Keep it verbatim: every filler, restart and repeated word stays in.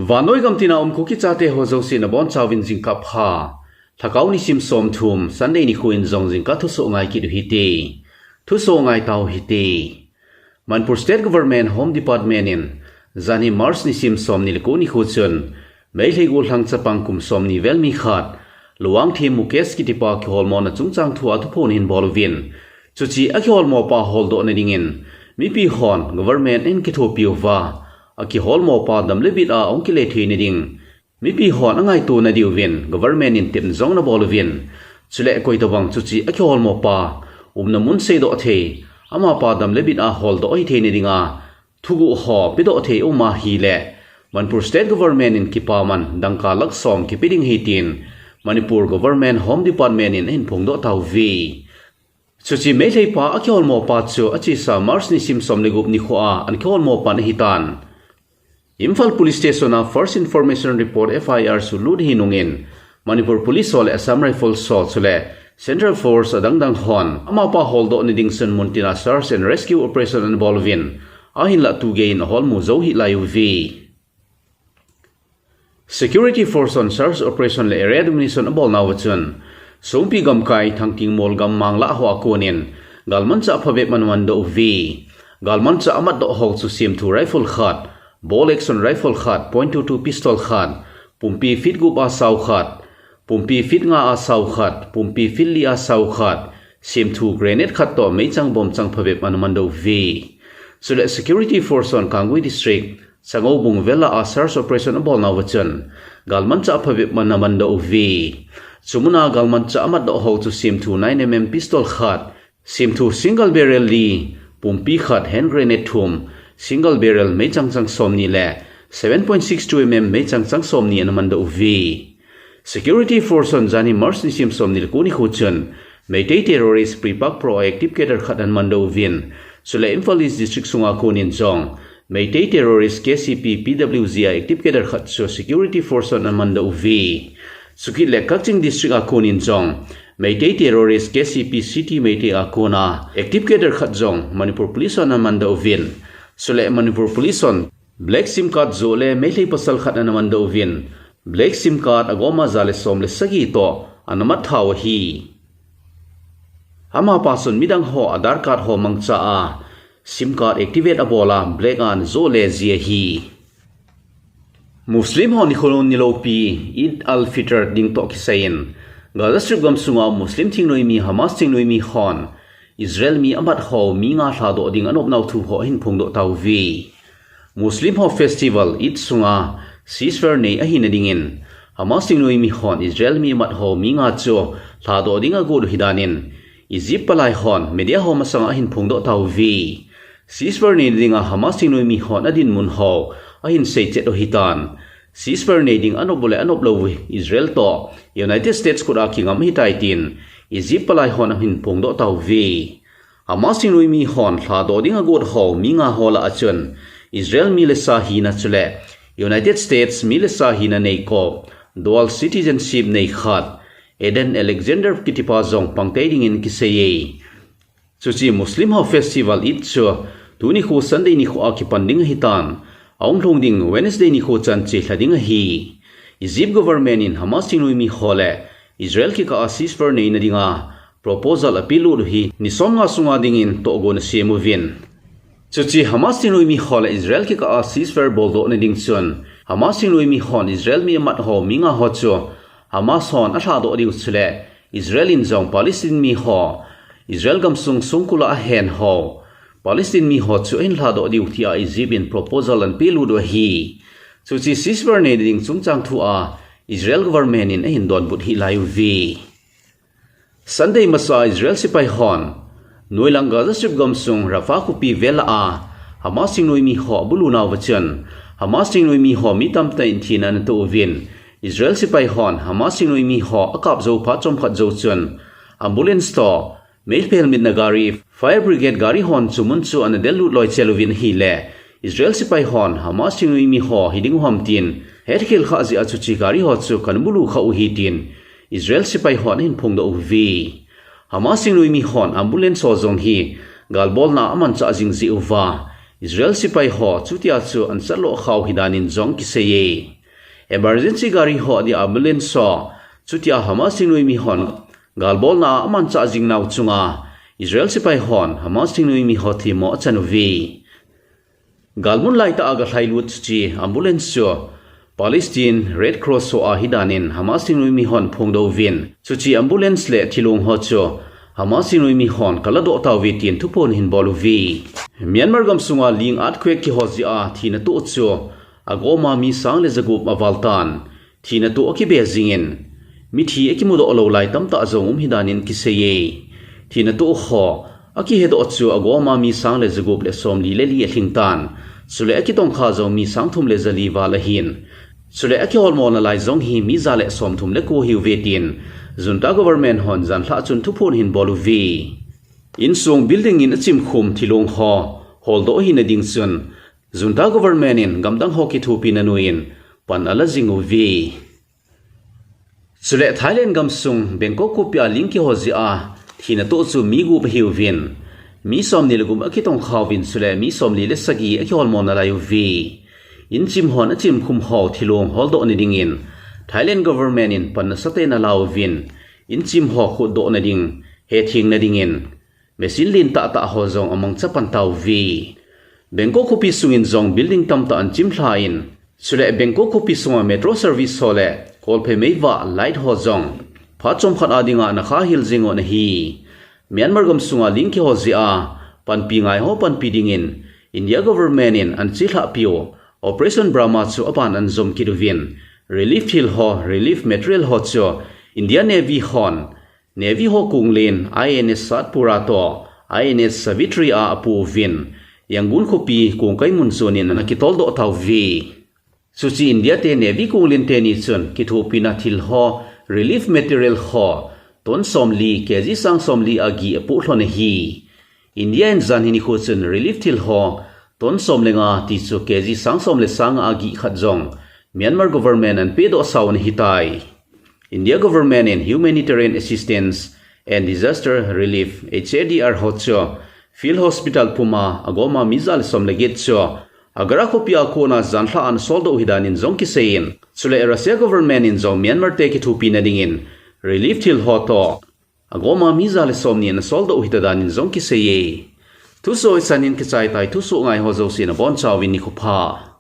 Vannoi gam tina um Kuki chate ho jouse nabonchauvin jingkah pha. Lhakao nisim somthum, Sunday nikho in jong jingkah thusoh ngai kit u hite. Thusoh ngai tau hite. Manipur State Government Home Department in janhi March nisim somni le ko nikho chun Meitei gollhang chapang kum somni vel mi khat, Luwangthem Mukesh kitipa kiholmona chungchang thua thuphon ahin bol uvin, chuche akiholmopa holdoh nadingin mipi hon government in kithopi uva, akiholmopa dam le bit a ahung kile thei nading mipi hon angaito nadiuvin government in tepna jong anabol uvin, chule koitabang chuche akiholmopa umna mun seidoh thei, amapa dam le bit a holdoh ahithei nadinga thuguh ho pedoh thei aum ahile Manipur State Government in kipaman dangka lakh som kipe ding ahi tin Manipur Government Home Department in ahin phongdoh tauve. Chuche Meitei pa akiholmopa chu achesa March nisim som le gup nikho a ana kiholmopan ahitan. Imphal Police Station a First Information Report, F I R, chu lut ahi nungin Manipur Police ho le Assam Rifles ho chule Central Force adangdang hon amapa holdoh nading chun muntina search and rescue operation anabol uvin, ahinlah tugei in aholmu jou hih lai uve. Security Force hon search operation le area domination abolnauva chun Songpi gamkai Thangting Molgam Manglah ho a konin galmanchah phabep ana mandoh uve. Galmanchah amatdoh ho chu semthu rifle khat, bolt action rifle khat, point two two pistol khat, pumpi feet gup a sao khat, pumpi feet nga a sao khat, pumpi feet li a sao khat, semthu grenade khat toh meichang bomchang phabep ana mandoh uve. Chule Security Force hon Kangui District Sangoubung vela a search operation abolnauva chun galmanchah phabep ana mandoh uve. Chumuna galmanchah amatdoh ho chu semthu nine M M pistol khat, semthu single barrel li, pumpi khat, hand grenade thum, single barrel meichang chang somni le seven point six two M M meichang chang somni ana mandoh uve. Security Force hon janhi March nisim somni le ko nikho chun Meitei terrorist Pripak Pro active cadre khat ana mandoh uvin, chule Imphal East District sunga konin jong Meitei terrorist K C P P W G a active cadre khat chu Security Force hon ana mandoh uve. Chukit le Kakching District a konin jong Meitei terrorist K C P C T Meitei a kona active cadre khat jong Manipur Police hon ana mandoh uvin, chule Manipur Police hon black sim card joh le Meitei pasal khat ana mandoh uvin, black sim card agoma ja le som le sagi toh ana mat thau ahi. Amapa chun midang ho Aadhaar card ho mangcha a sim card activate abol a black a ana joh le ji ahi. Muslim ho nikho niloupi Eid al-Fitr ding toh kisai in Gaza Strip gamsunga Muslim thingnoimi Hamas thingnoimi hon Israel mi amat ho mi nga lhadoh ding anopnau thu ho ahin phongdoh tauve. Muslim ho festival Eid sunga ceasefire nei ahina dingin Hamas thingnoimi hon Israel mi amat ho mi nga chu lhadoh ding agot u ahi danin Egypt palai hon media ho masanga ahin phongdoh tauve. Ceasefire nei dinga Hamas thingnoimi hon adinmun ho ahin seichet u ahitan. Ceasefire nei ding anop u le anop lou u Israel toh United States khut a kingam ahitai tin Egypt palai hon ahin phongdoh tauve. Hamas thingnoimi hon lhadoh ding agot ho mi nga ho lah a chun Israel mi le sa hina chule United States mi le sa hina neikop, dual citizenship nei khat, Eden Alexander kitipa jong pangtei dingin kiseiye. Chuche Muslim ho festival Eid chu tuni kho Sunday nikho a kipan ding ahitan, ahung lhung ding Wednesday nikho chan chelha ding ahi. Egypt government in Hamas thingnoimi ho le Israel kikah a ceasefire neina dinga proposal apelut u hi ni somnga sunga dingin tohgon asem uvin. Chuche Hamas thingnoimi ho le Israel kikah a ceasefire boldoh nading chun Hamas thingnoimi hon Israel mi amat ho mi nga ho chu Hamas hon alhadoh diu chule Israel in jong Palestine mi ho Israel gamsung songkul a ahen ho Palestine mi ho chu ahin lhadoh diu tia Egypt in proposal ana pelut u ahi. Chuche ceasefire nei ding chungchang thu a Israel government in ahin donbut hih lai uve. Sunday masa Israel sepai hon noilang Gaza Strip gamsung Rafah khopi vel a Hamas thingnoimi ho abulu nauva chun Hamas thingnoimi ho mi tamtah in thina ana toh uvin, Israel sepai hon Hamas thingnoimi ho akap jou phat chomkhat jou chun ambulance toh meiphelmitna gari, fire brigade gari hon chu mun chu ana dellut loichel uvin ahile Israel sepai hon Hamas thingnoimi ho hiding u ham tin hetkhel khah jeh a chuche gari ho chu kana bulu khah u ahi tin Israel sepai hon ahin phongdoh uve. Hamas thingnoimi hon ambulance ho jong hi galbolna a amanchah jing jeh uva Israel sepai ho chutia chu ana chatloh khah u ahi danin jong kiseiye. emergency gari ho adia ambulance ho, chutia Hamas thingnoimi hon galbolna a amanchah jing nau chunga Israel sepai hon Hamas thingnoimi ho themmo achan uve. Galmun laitah a galhailut chuche ambulance chu Palestine Red Cross ho ahi danin Hamas thingnoimi hon phongdoh uvin, chuche ambulance le thilong ho chu Hamas thingnoimi hon kaladoh tauve tin thuphon ahin bol uve. Myanmar gamsunga ling earthquake kiho jeh a thina toh chu agoma mi sang le jagup aval tan, thina toh akibe jingin, mithi akimudoh lou lai tamtah jong um ahi danin kiseiye. Thina toh ho akihedoh chu agoma mi sang le jagup le somli le li alhing tan, chule akitongkha jong mi sang thum le jali val ahin, chule akiholmo nalai jong hi mi ja le somthum le ko ahiuve tin junta government hon janhi a chun thuphon ahin bol uve. Insung building in achimkhum thilong ho holdoh ahina ding chun junta government in gamdang ho kithopina noiyin pan ala jing uve. Chule Thailand gamsung Bangkok khopia ling kiho jeh a thina toh chu mi gup ahiuvin, mi somni le gup akitongkha uvin, chule mi somli le sagi akiholmo nalai uve. Inchim hon achimkhum ho thilong holdoh nadingin Thailand government in pan nasatah in ala uvin, inchim ho khutdoh nading, hetheng nadingin machine lentah tah ho jong amangcha pan tauve. Bangkok khopi sungin jong building tamtah anchim lhan, chule Bangkok khopi sunga metro service ho le kolphei meivah light ho jong phat chomkhat a dinga ana khahil jing u ahi. Myanmar gamsunga ling kiho jeh a panpi ngai ho panpi dingin India government in anachelhah piu Operation Brahma chu aban anajom kit uvin, relief thil ho, relief material ho chu India Navy hon Navy ho konglen I N S Satpura toh I N S Savitri a apouvin, Yangon khopi kongkai mun chun in anakitoldoh tauve. Chuche India te Navy konglen teni chun kithopina thil ho, relief material ho, ton somli, K G sang somli agi apoh lhon ahi. India in janhi nikho chun relief thil ho ton som le nga ti chu K G sang som le sang nga agi khat jong Myanmar government anapehdoh sau ahitai. India government in Humanitarian Assistance and Disaster Relief, H A D R ho chu field hospital puma agoma mi ja le som le get chu Agra khopia kona janhi a anasoldoh ahi danin jong kiseiyin, chule Russia government in jong Myanmar te kithopina dingin relief thil ho toh agoma mi ja le somni anasoldoh ahita danin jong kiseiye. Thusoh hichan in kichai tai, thusoh ngai ho jouse nabonchauvin nikho pha.